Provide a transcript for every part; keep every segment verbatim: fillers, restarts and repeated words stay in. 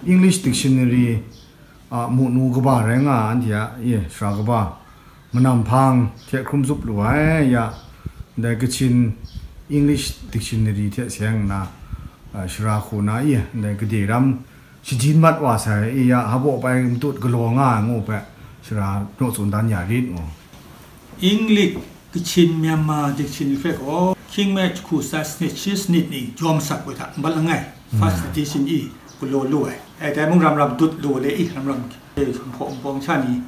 English Dictionary a mu nu kaba rai nga anhte a, e, sara kaba manam hpang hte hkrum zup lu ai ya, ndai Kachin English Dictionary hte seng nna, a, sara hku na e, ndai gade ram shajin mat wa sai e ya, hpaw bai matut galaw nga ai ngu hpe sara naw tsun dan ya rit ngu. English Kachin Myanmar Dictionary hpe gaw King Mech Khusa Snitches Nit ning jawm sat koi hta nbat langai first edition i galaw lu ai. E, dai mung ram ram dut lu le i, ram ram, e, hpaw npawng sha ni,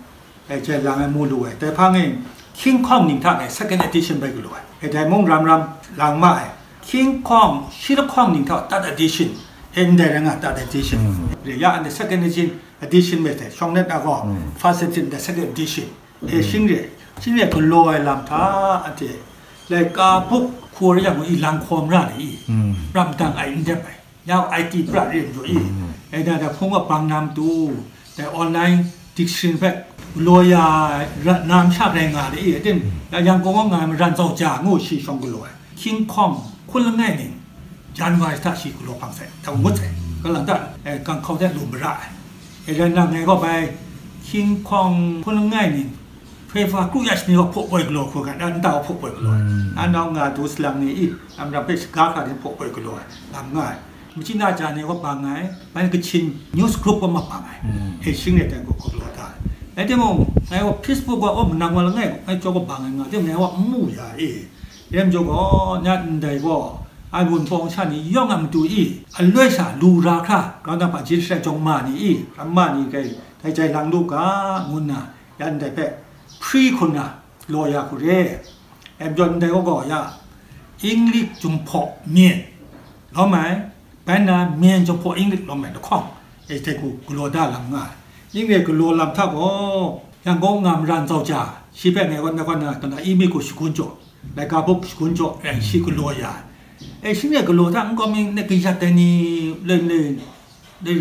e, jai lang ai mu lu ai. Dai hpang e King Kong ning hta e second edition bai galaw ai. E, dai mung ram ram lang ma ai. King Kong, shi lahkawng ning hta third edition, e, ndai rai nga third edition. Re ya, and the second edition, edition me te, shawng net na gaw, first edition, the second edition. E, shing re, shing re galaw ai lam hta, anhte, laika buk hku rai yang i lang hkawm ra le i, ram dang ai n dep ai, ya I T pra re n jaw i, e, da, da hpung a bang nam tu, dai online dictionary hpe galaw ya ra, nam sha rai nga le i, aten, ya Yangon wa nga ai maran zau ja ngu shi shawng galaw ai. King Kong hkun langai ning, January hta shi galaw hpang sai, dau ngut sai, kalang ta, e, kang hkau hte lu mara ai. E, rai nna ngai gaw bai, King Kong hkun langai ning, February kru ya shi ni gaw hpaw poi galaw hku ga, nta gaw hpaw poi galaw ai. Anau nga du salang ni i, ram ram hpe shaga hkra ni hpaw poi galaw ai, lam nga ai. Machyi na ja ni gaw bang ai, bai Kachin news group gaw ma bang ai. E, shing re tai gaw hpaw galaw da ai. Rai timung, ngai gaw Facebook gaw, oh, manang wa langai, ngai jaw gaw bang ai nga, tim ngai gaw n mu ya i. Rai majaw gaw, nya ndai gaw, ai wunpawng sha ni yawng a matu i, aloi sha lu ra hkra, grau na hpa jin sharai jawng ma ni i, ram ma ni gai, dai jai lang lu ga, ngu nna, ya ndai hpe hpri hkun na, law ya hku re. Rai majaw ndai gaw gaw ya, English Jinghpaw Myen lawm ai, bai nna Myen Jinghpaw English lawm ai lahkawng, e, dai hku galaw da lam nga ai. Ning re galaw lam hta gaw, Yangon nga maran zau ja, shi hpe ngai gaw na gaw na, na imi hku shagun jaw, laika buk shagun jaw, rai shi galaw ya ai. E, shi ngai galaw hta n gaw mi, ngai kayat ai ni, le, le, le,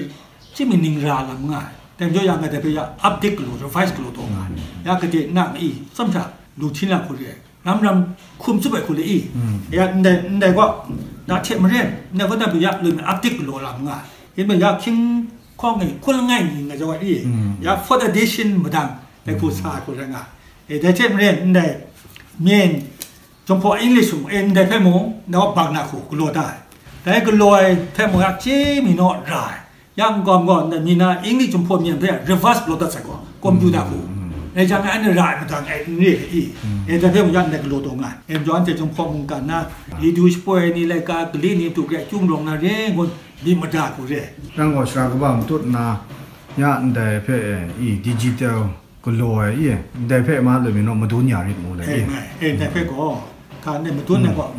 chyi mi ning ra lam nga ai. Dai majaw ya ngai dai hpe ya update galaw, revise galaw taw nga ai. Ya gade na nga i, tsawm hta lu htin la hku re ai. Ram ram hkum tsup ai hku le i. Ya ndai, ndai gaw, na hte maren, ndai gaw na pyi ya lu mi update galaw lam nga ai. Yin me ya King Kong e hkun langai ni nga jaw ai i. Ya fourth edition madang, dai hku sa ai hku rai nga ai. E, dai hte maren, ndai Myen Jinghpaw English mung, e, ndai hpe mung, na bang na hku galaw da ai. Dai galaw ai hpe mung, ya chye mi naw ra ai. Ya n gawm gaw, ndai mi na English Jinghpaw Myen hpe reverse galaw dat sai gaw, computer hku. Rai jang, anhte ra ai madang ai n re ai i. E, dai hpe mung, ya ndai galaw taw nga ai. E, majaw anhte Jinghpaw mungkan na, i du shapoi ai ni, laika gali ni, matu grai chyum rawng na re ngun, myit mada hku re. Nang gaw sara kaba matut nna, ya ndai hpe, e, i digital galaw ai i, ndai hpe ma lu mi naw madun ya rit ngu le, e, i. Ngai, e, ndai hpe gaw, hka ndai madun ai gaw,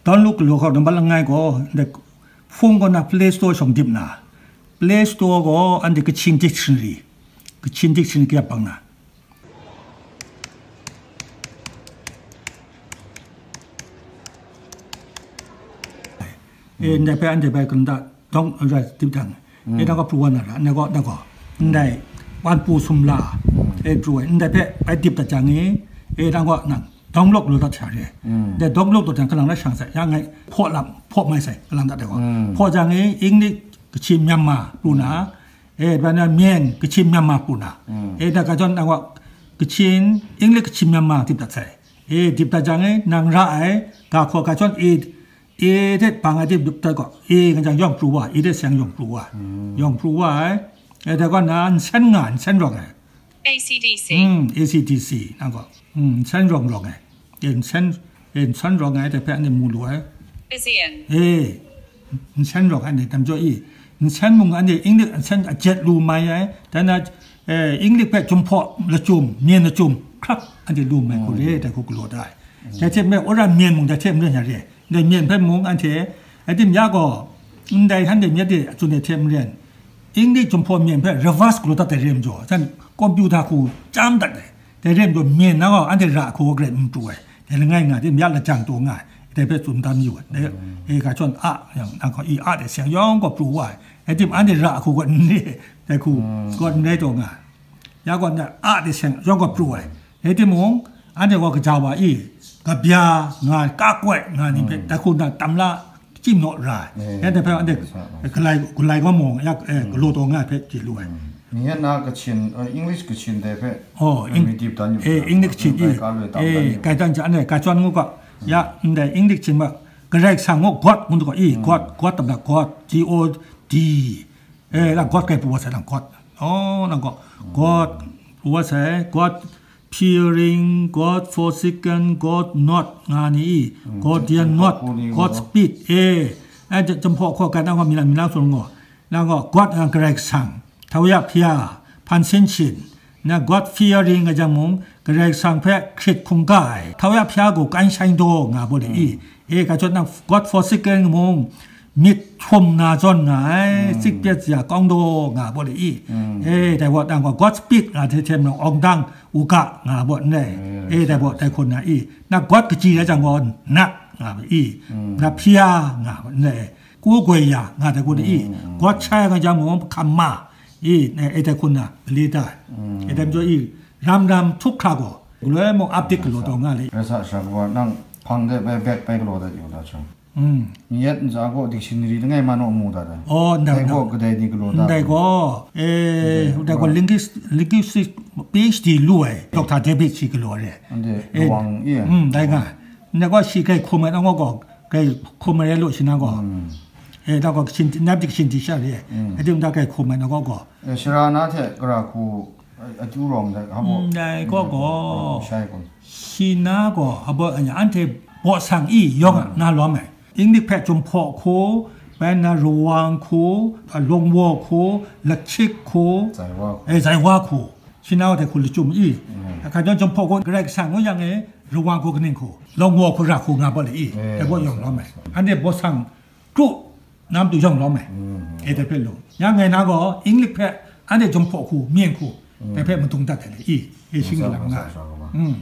download galaw hkau na mat langai gaw, ndai phone gaw na Play Store shawng dip na, Play Store gaw anhte Kachin Dictionary, Kachin Dictionary kayap bang na. E, ndai hpe anhte bai kunda dawng rai dip dang. E, dang gaw pru wa na ra, ndai gaw, ndai gaw. Ndai, wan pu sum la, e, pru ai, ndai hpe bai dip dat jang e, e, dang gaw nang, download lu dat sha re. Ndai download dat jang kalang rai shang sai, ya ngai hpaw lam, hpaw mai sai, kalang dat dai gaw. Hpaw jang e, English, Kachin, Myanmar, pru na, e, bai na Myen, Kachin, Myanmar, pru na. E, dai ga jawn dang gaw, Kachin, English, Kachin, Myanmar, dip dat sai. E, dip dat jang e, nang ra ai, ga hkaw ga jawn, e, e hte bang ai dip dat gaw, e nga jang yawng pru wa, e hte seng yawng pru wa, yawng pru wa ai, e, dai gaw na nsen nga, nsen rawng ai. A C D C. Mm, A C D C, na gaw, mm, nsen rawng rawng ai. E, nsen, e, nsen rawng ai, dai hpe anhte mu lu ai. Asian. E, nsen rawng ai, anhte tam jaw i, nsen mung anhte English nsen ajet lu mai ai, dan na, e, English hpe Jinghpaw lachyum, Myen lachyum, hkrap anhte lu mai hku re, dai hku galaw da ai. Dai hte maren, wora Myen mung dai hte maren ya re. Ndai Myen hpe mung anhte, adim ya gaw, ndai htan de myit de a tsun ai hte maren, English Jinghpaw Myen hpe reverse galaw dat ai re majaw, jan computer hku chyam dat ai. Dai re majaw, Myen na gaw anhte ra hku gaw n pru ai. Dai langai nga, adim ya lajang taw nga ai. Dai hpe tsun dan yu ai. Dai, e, ga jawn a, yang, nang gaw i a de seng yawng gaw pru wa ai. Adim anhte ra hku gaw n re, dai hku gaw n rai taw nga ai. Ya gaw na a de seng yawng gaw pru ai. Rai timung, anhte gaw kaja wa i, kabya nga ai, ka koi nga ai ni hpe, dai hku na tam la, Chim naw ra. Eh, yan dai hpe anhte sa, sa. Galai, galai gaw mawng, ya, eh, galaw taw nga ai hpe chye lu ai. Ni yan na Kachin, eh, English Kachin dai hpe. Oh, Eng-, repeat dan yu eh, sa. English Kachin, eh, ka loi tam eh, dan yu. Kai dan ja, anhte, kai chyawn ngu ga. Ya, ndai English Kachin ma, Karai Kasang ngu God ngu ga, i, God, God tam na God, G O D. Eh, la God kai pru wa sai lang God. Oh, lang God. God, pru wa sai, God, fearing, God forsaken, God not, nga ni i, God dear not, God speak, eh, eh, jahpawt hkaw kan na gaw, mi na, mi na sung gaw, na gaw, God nga Karai Kasang, htau ya hpya, hpan sin shin, na God fearing nga jang mung, Karai Kasang hpe hkrit hkungga ai, htau ya hpya gaw kan shang daw nga baw le i, eh, ka jawt na God forsaken mung, myit htum na zawn nga ai, sik pyat ya kawng daw nga baw le i. Eh, dai gaw, dang gaw, God speak nga hte hte mung, awng dang u ga nga baw n rai. Eh, dai gaw, dai hkun na i. Na God kaji rai jang gaw, nat nga baw i. Na hpya nga baw n rai. Ku goi ya nga dai hkun na i. God chai nga jang gaw, hkam ma i. Eh, dai hkun na, gale da. Eh, dai majaw i, ram ram htuk hkra gaw, galoi mung ap dik galaw taw nga le. Rai sa, sha gaw, nang hpang de bai bek bai galaw dat yu da chyawm. Mm. N yet n tsa gaw dictionary langai man u mu dat ai. Oh, ndai, dai gaw ndai. Kadai ni galaw dat. Ndai gaw, eh, ndai gaw linguist-, linguistic P H D lu ai, Doctor David shi galaw ai. Ande, eh, Lawang i ai. Mm, ndai nga. Ndai gaw shi kai hkum ai, nang gaw kai hkum ai lu shi na gaw. Mm. Eh, ndai gaw Kachin, nap dik Kachin di sha re. Mm. Adi ndai kai hkum ai, nang gaw gaw. Eh, Sara na hte Kara hku, eh, akyu rawng dai, habo. Mm, ndai gaw gaw. Shai kun. Shi na gaw, habo, anya, anhte baw sang i yawng a na lawm ai. English hpe Jinghpaw hku, bai na Rawang hku, a, Lawngwaw hku, Lachik hku, Zaiwa hku. Eh, Zaiwa hku. Shi na wa hte hku lachyum i. Mm. Hkra jawng Jinghpaw hku Karai Kasang ngu yang e, Rawang hku kaning hku, Lawngwaw hku ra hku nga baw le i. Eh, dai gaw yawng lawm ai. Anhte baw sang kru na matu yawng lawm ai. Mm. Eh, dai hpe lu. Ya ngai na gaw, English hpe anhte Jinghpaw hku, Myen hku, dai hpe madung dat ai le i. E shing lam nga. Masa, masa, masa. Mm.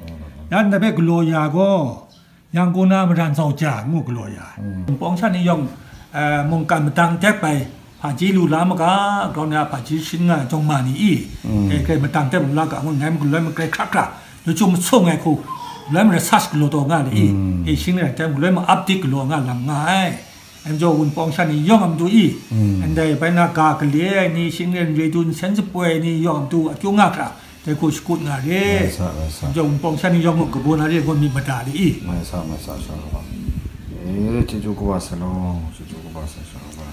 Ya dai hpe galaw ya gaw, Yangon na Maran Zau Ja ngu galaw ya. Mm. Pawng sha ni yawng, eh, mungkan madang dep ai, hpaji lu la maga, grau na hpaji shin nga jawng ma ni i. Mm. Eh, kai madang dep lu la ga, ngu ngai ma galoi ma grai hkra hkra, lu chyu masung ai hku, galoi ma research galaw taw nga le i. Mm. Eh, shing rai jang, galoi ma update galaw nga lam nga ai. Anjaw wunpawng sha ni yawng a matu i, mm, ndai bai na ga gale ai ni, shinglen re dun sen sapoi ai ni yawng a matu akyu nga hkra, dai hku shakut nga re. Rai sa, rai sa. Anjaw wunpawng sha ni yawng mung kabaw na re ngu myit mada le i. Mai sa, mai sa, sha kaba. Eh, chyeju kaba sa law, chyeju kaba sa, sha kaba.